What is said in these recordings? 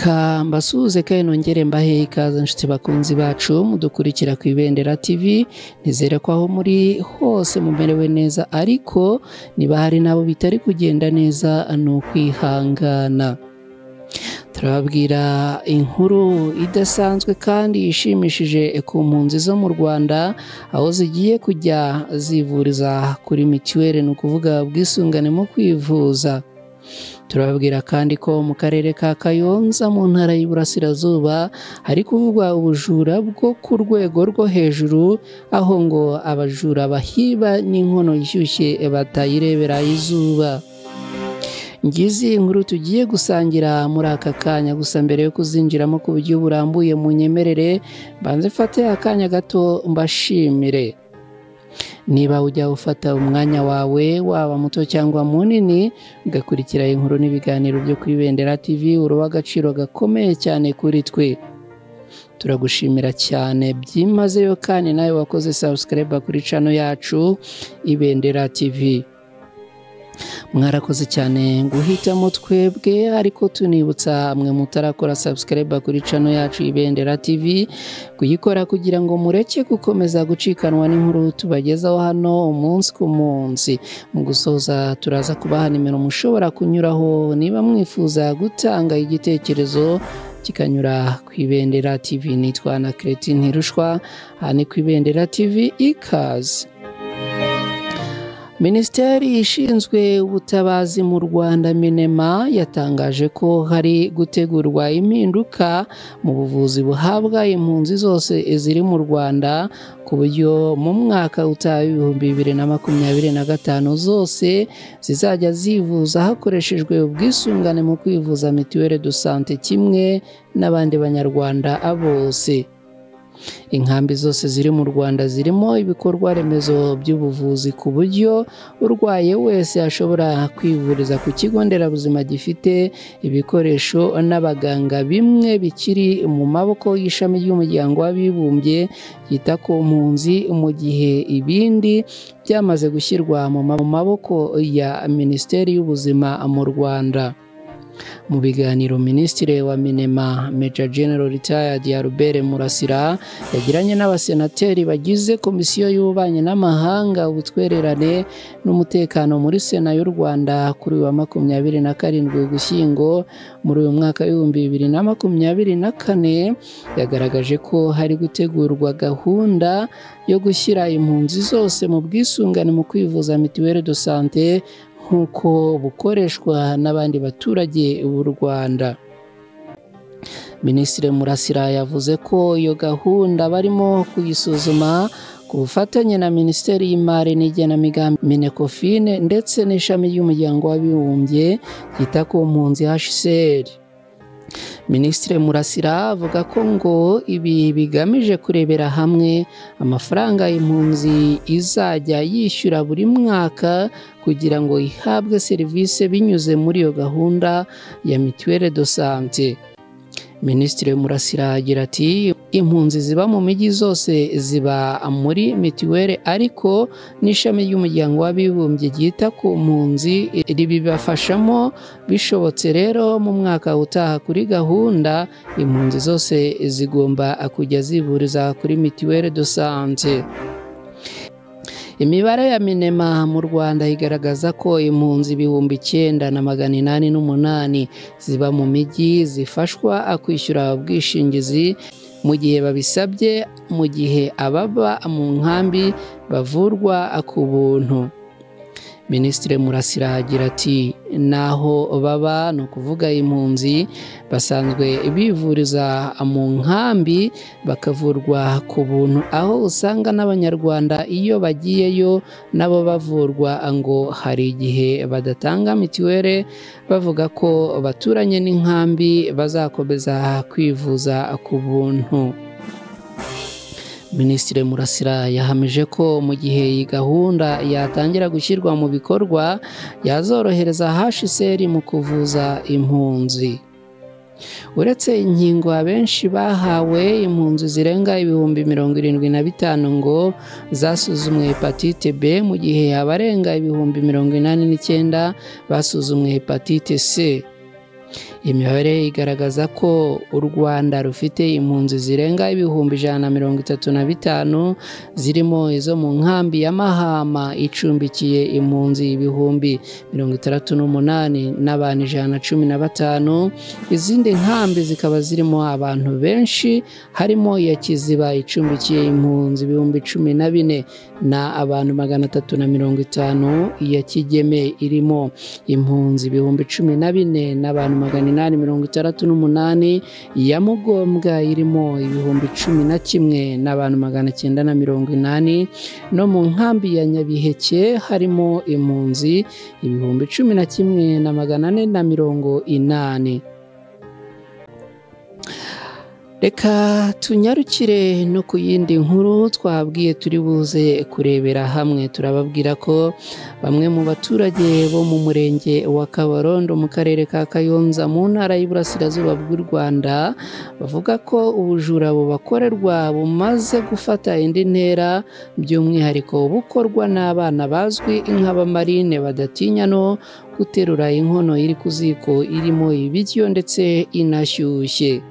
Reka mbasuhuze kandi nongere mbahe ikaze inshuti bakunzi bacu mudukurikira ku Ibendera TV. Nizere ko aho muri hose mumerewe neza, ariko niba hari n'abo bitari kugenda neza ni ukwihangana. Turababwira inkuru idasanzwe kandi ishimishije ku mpunzi zo mu Rwanda, aho zigiye kujya zivuriza kuri mituweli, ni ukuvuga ubwisungane mu kwivuza. Turababwira kandi ko mu karere ka Kayonza mu ntara y'Iburasirazuba hari kuvugwa ubujura bwo ku rwego rwo hejuru, aho ngo abajura bahiba n'inkono ishyushye batayirebera izuba. Ngizi inkuru tugiye gusangira muri aka kanya, gusa mbere yo kuzinjiramo ku buryo burambuye munyemerere mbanze mfate akanya gato mbashimire. Niba ujya ufata umwanya wawe waba muto cyangwa munini ugakurikira inkuru n'ibiganiro byo ku Ibendera TV, uruba agaciro gakomeye cyane kuri twe. Turagushimira cyane byimazeyo, kandi nawe wakoze subscribe kuri channel yacu Ibendera TV. Mwarakoze cyane guhitamo twebwe, ariko tunibutsa mwe mutarakora subscribe kuri channel yacu Ibendera TV kuyikora kugira ngo mureke gukomeza gucikanwa n'inkuru tubagezaho hano umunsi ku munsi. Mu gusoza turaza kubaha nimero mushobora kunyuraho niba mwifuza gutanga igitekerezo kikanyura ku Ibendera TV. Nitwa na Cretin Ntirushwa, aha ni ku Ibendera TV. Ikaze. Minisiteri ishinzwe ubutabazi mu Rwanda MINEMA yatangaje ko hari gutegurwa impinduka mu buvuzi buhabwa impunzi zose ziri mu Rwanda, ku buryo mu mwaka utaha 2025 zose zizajya zivuza hakoreshejwe ubwisungane mu kwivuza mituweli de sante kimwe n'abandi banyarwanda bose. Inkambi zose ziri mu Rwanda zirimo ibikorwa remezo by'ubuvuzi, ku buryo urwaye wese ashobora kwivuriza ku kigo nderabuzima gifite ibikoresho n'abaganga, bimwe bikiri mu maboko y'ishami ry'umuryango w'abibumbye ryita ku mpunzi, mu gihe ibindi byamaze gushyirwa mu maboko ya Minisiteri y'Ubuzima mu Rwanda. Mu biganiro Minisitiri wa MINEMA Major General Retired Albert Murasira yagiranye n'abasenateri bagize Komisiyo y'Ububanyi n'Amahanga, Ubutwererane n'Umutekano muri Sena y'u Rwanda kuri wa 27 Ugushyingo muri uyu mwaka 2024, yagaragaje ko hari gutegurwa gahunda yo gushyira impunzi zose mu bwisungane mu kwivuza mituweli de sante nk'uko bukoreshwa n'abandi baturage b'u Rwanda. Minisitiri Murasira yavuze ko iyo gahunda barimo kuyisuzuma ku bufatanye na Minisiteri y'Imari n'Igenamigambi MINECOFIN ndetse n'ishami ry'umuryango w'abibumbye ryita ku mpunzi HCR. Minisitiri Murasira avuga ko ngo ibi bigamije kurebera hamwe amafaranga impunzi izajya yishyura buri mwaka kugira ngo ihabwe serivisi binyuze muri iyo gahunda ya mituweli de sante. Minisitiri Murasira agira ati impunzi ziba mu mijyi zose ziba muri mituweli, ariko n'ishami ry'umuryango w'abibumbye ryita ku mpunzi ribibafashamo. Bishobotse rero mu mwaka utaha kuri gahunda impunzi zose zigomba kujya zivuriza kuri mituweli de sante. Imibare ya MINEMA mu Rwanda igaragaza ko impunzi 9808 ziba mu mijyi zifashwa kwishyura ubwishingizi mu gihe babisabye, mu gihe ababa mu nkambi bavurwa ku buntu. Minisitiri Murasira agira ati naho baba, ni ukuvuga impunzi basanzwe bivuriza mu nkambi bakavurwa ku buntu, aho usanga n'abanyarwanda iyo bagiyeyo nabo bavurwa, ngo hari igihe badatanga mituweli bavuga ko baturanye n'inkambi bazakomeza kwivuza ku buntu. Minisitiri Murasira yahamije ko mu gihe iyi gahunda yatangira gushyirwa mu bikorwa yazorohereza HCR mu kuvuza impunzi. Uretse inkingo abenshi bahawe, impunzi zirenga 75,000 ngo zasuzumwe hepatite B, mu gihe abarenga 89,000 basuzumwe hepatite C. Imibare igaragaza ko u Rwanda rufite impunzi zirenga 135,000 zirimo izo mu nkambi ya Mahama icumbikiye impunzi 68,115 n'abantu 115. Izindi nkambi zikaba zirimo abantu benshi, harimo iya Kiziba icumbikiye impunzi 14,000 na abantu 350, iya Kigeme irimo impunzi 14,000 n'abantu 868, iya Mugombwa irimo 11,000 n'abantu 980, no mu nkambi ya Nyabiheke harimo impunzi 11,480. Reka tunyarukire no ku yindi nkuru twabwiye turi buze kurebera hamwe. Turababwira ko bamwe mu baturage bo mu murenge wa Kabarondo mu karere ka Kayonza mu ntara y'Iburasirazuba bw'u Rwanda bavuga ko ubujura bubakorerwa bumaze gufata indi ntera, by'umwihariko bukorwa n'abana bazwi nk'abamarine badatinya no guterura inkono iri ku ziko irimo ibiryo ndetse inashyushye.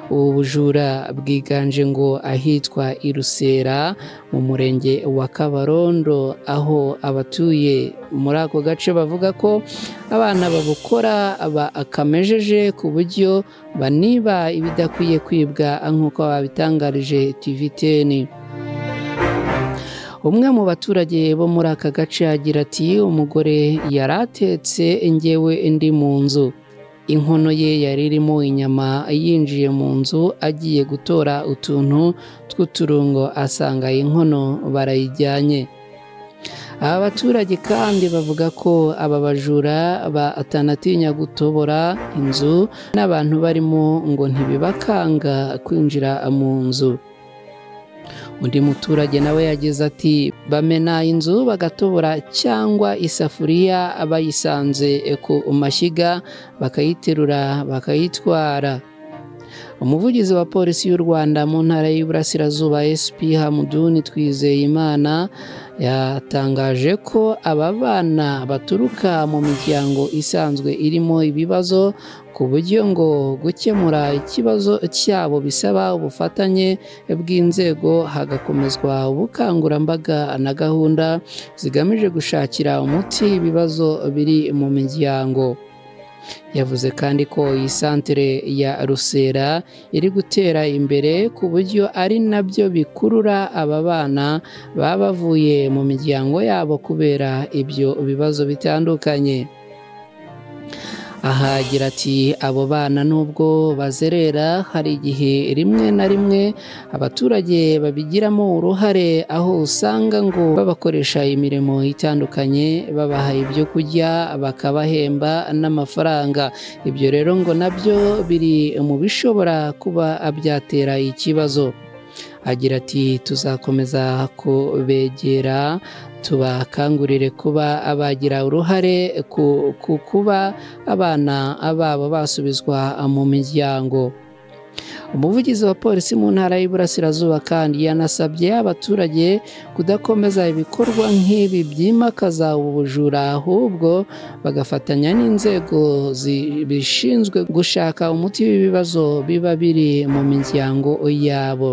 Ubu bujura bwiganje ngo ahitwa i Rusera mu murenge wa Kabarondo, aho abatuye muri ako gace bavuga ko abana babukora bakamejeje ku buryo baniba ibidakwiye kwibwa, nk'uko babitangarije TV10. Umwe mu baturage bo muri aka gace agira ati: "Umugore yaratetse njyewe ndi mu nzu, inkono ye yari irimo inyama, yinjiye mu nzu agiye gutora utuntu tw'uturungo asanga inkono barayijyanye." Aba baturage kandi bavuga ko aba bajura batanatinya gutobora inzu n'abantu barimo, ngo ntibibakanga kwinjira mu nzu. Undi muturage nawe yagize ati: "Bamena inzu bagatobora cyangwa isafuriya bayisanze ku mashyiga bakayiterura bakayitwara." Umuvugizi wa polisi y'u Rwanda mu ntara y'Iburasirazuba SP Hamuduni Twizeyimana yatangaje ko aba bana baturuka mu miryango isanzwe irimo ibibazo, ku buryo ngo gukemura ikibazo cyabo bisaba ubufatanye bw'inzego, hagakomezwa ubukangurambaga na gahunda zigamije gushakira umuti ibibazo biri mu miryango. Yavuze kandi ko iyi santere ya Rusera iri gutera imbere, ku buryo ari nabyo bikurura aba bana baba bavuye mu miryango yabo kubera ibyo bibazo bitandukanye. Aha agira ati: "Abo bana nubwo bazerera, hari igihe rimwe na rimwe abaturage babigiramo uruhare, aho usanga ngo babakoresha imirimo itandukanye, babaha ibyo kurya, bakabahemba n'amafaranga. Ibyo rero ngo nabyo biri mu bishobora kuba byatera ikibazo." Agira ati: "Tuzakomeza kubegera tubakangurire kuba bagira uruhare ku kuba abana babo basubizwa mu miryango." Umuvugizi wa polisi mu ntara y'Iburasirazuba kandi yanasabye abaturage kudakomeza ibikorwa nk'ibi byimakaza ubu bujura, ahubwo bagafatanya n'inzego zibishinzwe gushaka umuti w'ibibazo biba biri mu miryango yabo.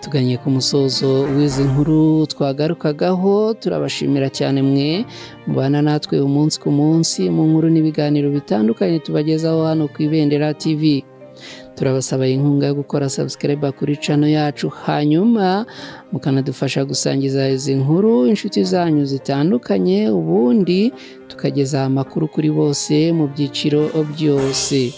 Tuganye ku musozo w'izi nkuru twagarukagaho, turabashimira cyane mwe mubana natwe umunsi ku munsi mu nkuru n'ibiganiro bitandukanye tubagezaho hano ku Ibendera TV. Turabasaba inkunga yo gukora subscribe kuri channel yacu, hanyuma mukanadufasha gusangiza izi nkuru inshuti zanyu zitandukanye, ubundi tukageza amakuru kuri bose mu byiciro byose.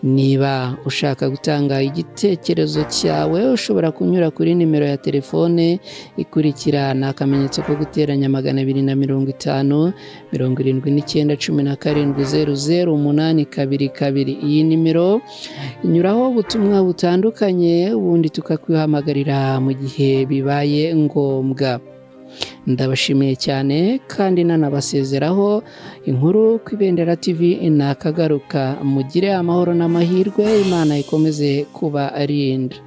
Niba ushaka gutanga igitekerezo cyawe, ushobora kunyura kuri nimero ya telefone ikurikira, ni akamenyetso ko guteranya 250 79 17 00 822. Iyi nimero inyuraho ubutumwa butandukanye, ubundi tukakwihamagarira mu gihe bibaye ngombwa. Ndabashimiye cyane kandi nanabasezeraho. Inkuru ku Ibendera TV nakagaruka. Mugire amahoro n'amahirwe, Imana ikomeze kuba arinda.